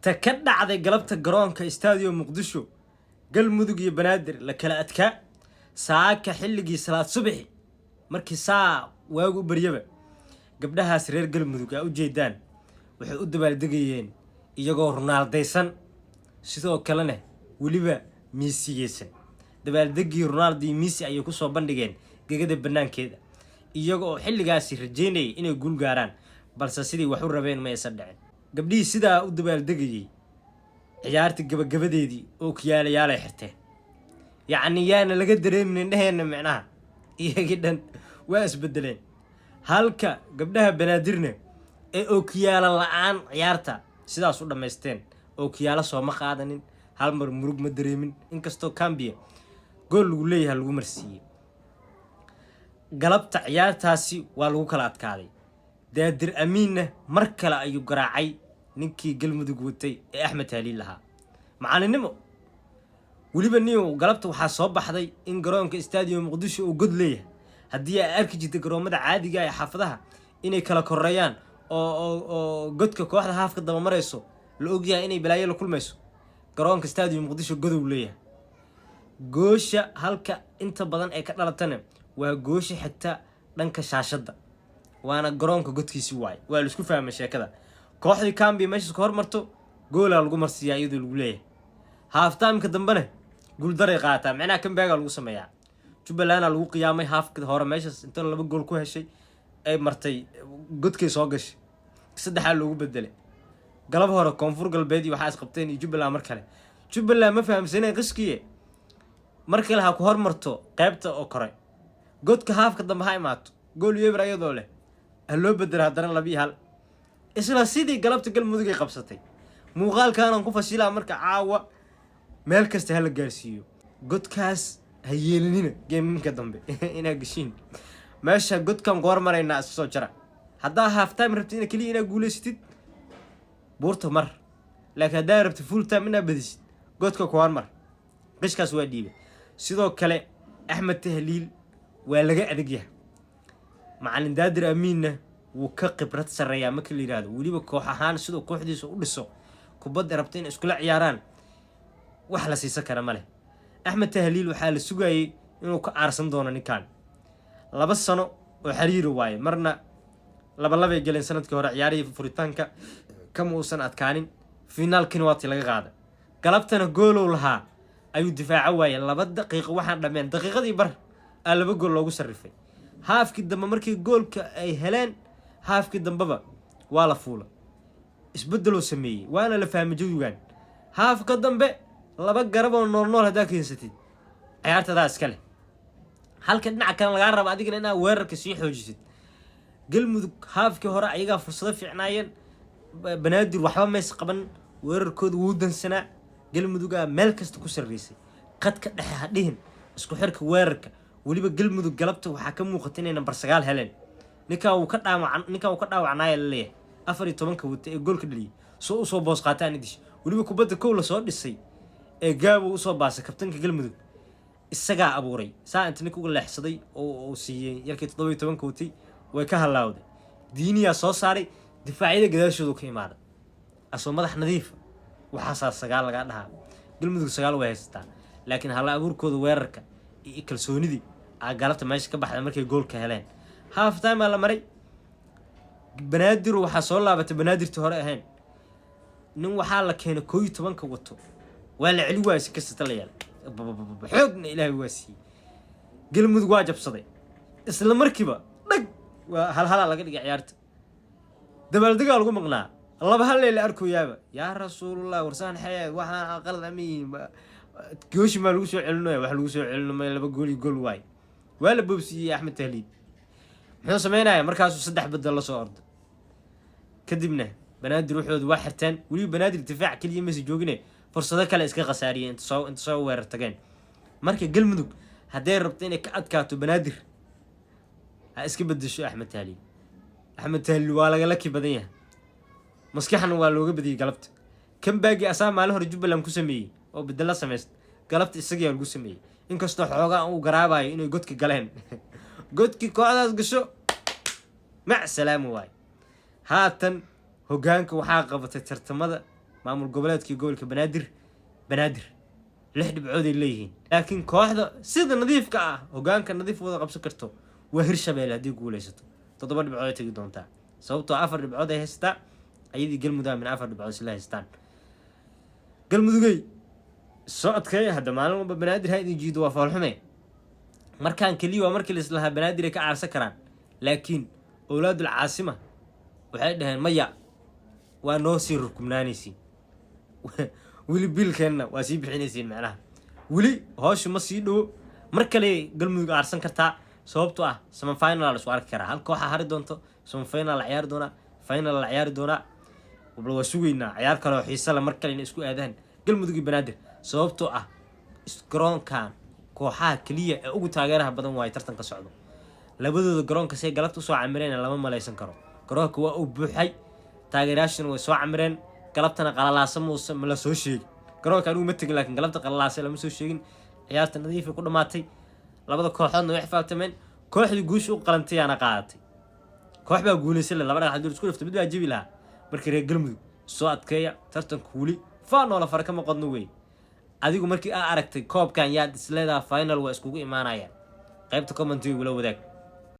Ta ka dhacday galabta garoonka Stadium Muqdisho, Galmudug iyo Banaadir la kala adkaa. Saaka xilligii salaad subaxi, markii saa waagu u baryaba, gabdhahaas reer Galmudug aa ujeedaan waxay u dabaaldegayeen iyagoo Ronaldaysan, sidoo kalena weliba Messiyeysan. Dabaaldegii Ronaldo iyo Messi ayay kusoo bandhigeen gegada banaankeeda, iyaga oo xilligaasi rajeynayay inay guul gaaraan, balse sidii wax u rabeen ma aysan dhicin. Gabdhihii sidaa u dabaaldegayey, ciyaarta gabagabadeedii oo kiyaalayaalay xirteen, yacni yaana laga dareemin indheheenna, micnaha iyagii dhan waa isbedeleen, halka gabdhaha Banaadirna ee ookiyaalo la-aan ciyaarta sidaas u dhammaysteen. Ookiyaalo sooma qaadanin, hal mar murug ma dareemin, inkastoo Cambia gool lagu leeyahay lagu marsiiyey. Galabta ciyaartaasi waa lagu kala adkaaday. Daadir Amiinna mar kale ayuu garaacay ninkii Galmudug watay ee Axmed Taaliil lahaa macalinimo. Weliba niyow, galabta waxaa soo baxday in garoonka Stadium Muqdisho uu god leeyahay. Haddii ay arki jirtay garoomada caadiga ee xaafadaha inay kala koreeyaan oo godka kooxda haafka daba marayso la ogyahay inay balaayo la kulmayso, garoonka Stadium Muqdisho godow leeyahay. Goosha halka inta badan ee ka dhalatana waa goosha xigta dhanka shaashadda, waana garoonka godkiisi waaye. Waa laisku fahmay sheekada. Kooxdii Cambia meeshaas ka hormarto, goolaa lagu marsiiyaa iyadoo lagu leeyahay. Half-timeka dambena guuldaray qaataa, micnaha comeback-aa lagu sameeyaa. Jubbalanda lagu qiyaamay haafka hore, meeshaas inta laba gool ku heshay ay martay, godkay soo gashay, saddexaa loogu bedelay. Galab hore Koonfur Galbeed iyo waxaa isqabteen iyo Jubbaland. Mar kale Jubbaland ma fahamsaneen qiskiye. Mar kale ha ku hormarto qeybta oo kore, godka haafka dambe ha imaato, gool yeber ayadoo leh ha loo bedelo haddana 2-1. Isla sidii galabta Galmudugay qabsatay. Muuqaalkaanaan ku fashilaa. Marka caawa meel kasta hala gaarsiiyo. Godkaas ha yeelinina geeminka dambe inaa geshiin. Meesha godkan goor maraynaa iska soo jara. Haddaa half time rabtid ina keliya inaa guulaysatid, buurta mar, laakiin haddaa rabtid full time inaa badisid, godka kuwaan mar. Qishkaas waa dhiibay. Sidoo kale Axmed Tahliil waa laga adagyahay, macalin Daadir Amiinna wuu ka khibrad sarreeyaa marka la yidhaahdo. Weliba koox ahaan siduu kooxdiisa u dhiso, kubadda rabta in iskula ciyaaraan, wax la siisan kara ma leh. Axmed Tahliil waxaa la sugayay inuu ka aarsan doono ninkan 2 sano oo xiriiri waaye. Marna labalabay galeen sanadkii hore ciyaarihii furitaanka, kama uusan adkaanin. Finaalkiina waatii laga qaada. Galabtana goolow lahaa ayuu difaaco waaye. 2 daqiiqo waxaan dhammeen, daqiiqadii bar aa laba gool loogu sarrifay. Haafkii dambe markii goolka ay heleen, haafkii dambeba waa la fuula, isbedeloo sameeyey, waana la fahmay jawigan. Haafka dambe laba garab oo nool nool haddaa keensatid, ciyaartadaa iska leh, halka dhinaca kale lagaa raba adigana inaad weerarka sii xoojisid. Galmudug haafkii hore ayagaa fursado fiicnaayeen. Banaadir waxba mays qaban, weerarkooda wuu dansanaa. Galmudugaa meel kasta ku sarreysay, qadka dhexe ha dhihin, isku xirka weerarka. Weliba Galmudug galabta waxaa ka muuqata inay nambar 9 heleen. Ninkaa wuu ka dhaawac, ninkaa wuu ka dhaawacnaaya laleeyahay, 14-ka wata ee goolka dhaliyay, soo usoo boos qaataan idish. Weliba kubadda kow lasoo dhisay ee Gaabo usoo baasay, kabtanka Galmudug isagaa abuuray. Saa inta ninka uga leexsaday oo uu siiyey yarkii 17-ka watay, way ka halaawday. Diiniyaa soo saaray, difaacyada gadaashoodu ka imaaday asoo madax nadiifa. Waxaasaa 9 lagaa dhahaa. Galmudug 9 way haysataa, laakiin hala abuurkooda weerarka iyo kalsoonidii aa galabta meesha ka baxday markay goolka heleen. Half time aa la maray. Banaadir waxaa soo laabatay Banaadirtii hore ahayn. Nin waxaa la keenay 11-ka wato, waa la celi waayay, si kastata la yeelay. Babababa, xoogna Ilaahay waa siiyey. Galmudug waa jabsaday isla markiiba, dhag, waa halhalaa laga dhigay ciyaarta. Dabaaldegaa lagu maqnaa, laba hal la arkoyaaba. Yaa Rasuulullah, warsaan xee, waxaan qalad ama yihiin? Gooshi maa lagu soo celinaya? Wax lagu soo celino may, laba gool iyo gool waay. Waa la boobsiiyey. Axmed Tahliil muxuu sameynaya? Markaasuu saddex bedel la soo ordo. Kadibna Banaadir waxoodu waa xirteen. Weliba Banaadir difaac keliya masi joogine, fursado kale iska khasaariyeen inta soo weerar tageen. Marka Galmudug hadday rabto inay ka adkaato Banaadir, ha iska bedesho Axmed Tahliil. Axmed Tahliil waa laga laki badan yahay, maskaxna waa looga badiyey. Galabta comeback-gii asaa maalin hore Jubbaland ku sameeyey oo bedela samaysta, galabta isagiyaa lagu sameeyey, inkastoo xoogaa uu garaabayo inay godka galeen. Godkii kooxdaas gasho, mac salaama waay. Haatan hoggaanka waxaa qabatay tartamada Maamul goboleedkii gobolka Banaadir, Banaadir lix dhibcood ay leeyihiin, laakiin kooxda sida nadiifka ah hogaanka nadiif wada qabsan karto waa Hirshabeelle. Haddii guuleysato, toddoba dhibcood ay tegi doontaa, sababtoo afar dhibcood ay haysataa ayadii Galmudug min afar dhibcood isla haystaan. Galmudugey, socodkay hadda maalin walba Banaadir ha idin jiido, waa foolxume. Markaan keliya waa markii laislahaa Banaadir ay ka caarsan karaan, laakiin owlaadul caasima waxay dhaheen maya, waa noo sii rukumnaanaysiin, weli biilkeenna waa sii bixinaysiin. Macnaha weli hooshu ma sii dhowo. Mar kale Galmudug aarsan kartaa, sababtoo ah semifinal la isku arki karaa. Hal kooxa hari doonto, semifinal la ciyaari doonaa, final la ciyaari doonaa. Bal waa sugaynaa ciyaar kale oo xiise le mar kale inay isku aadaan Galmudug iyo Banaadir, sababtoo ah garoonkan kooxaha keliya ee ugu taageeraha badan waayo tartanka socdo. Labadooda garoonka say galabta usoo camireen lama malaysan karo. Garoonka waa uu buuxay, taageerayaashuna way soo camireen. Galabtana qalalaasa muusa ma la soo sheegin garoonka. Anigu ma tegin, laakiin galabta qalalaasa lama soo sheegin. Ciyaarta nadiifay ku dhamaatay, labada kooxoodna way xifaabtameen. Kooxdii guusha u qalantayaana qaadatay. Koox baa guulaysan leh, laba dhagax haddii isku dhifto mid baa jebi lahaa. Markii reer Galmudug soo adkeeya, tartanka weli faanoola fara kama qodno wey. Adigu markii aa aragtay koobkan, yaad isleedaha final waa iskugu imaanayaan? Qaybta commentiga igula wadaag.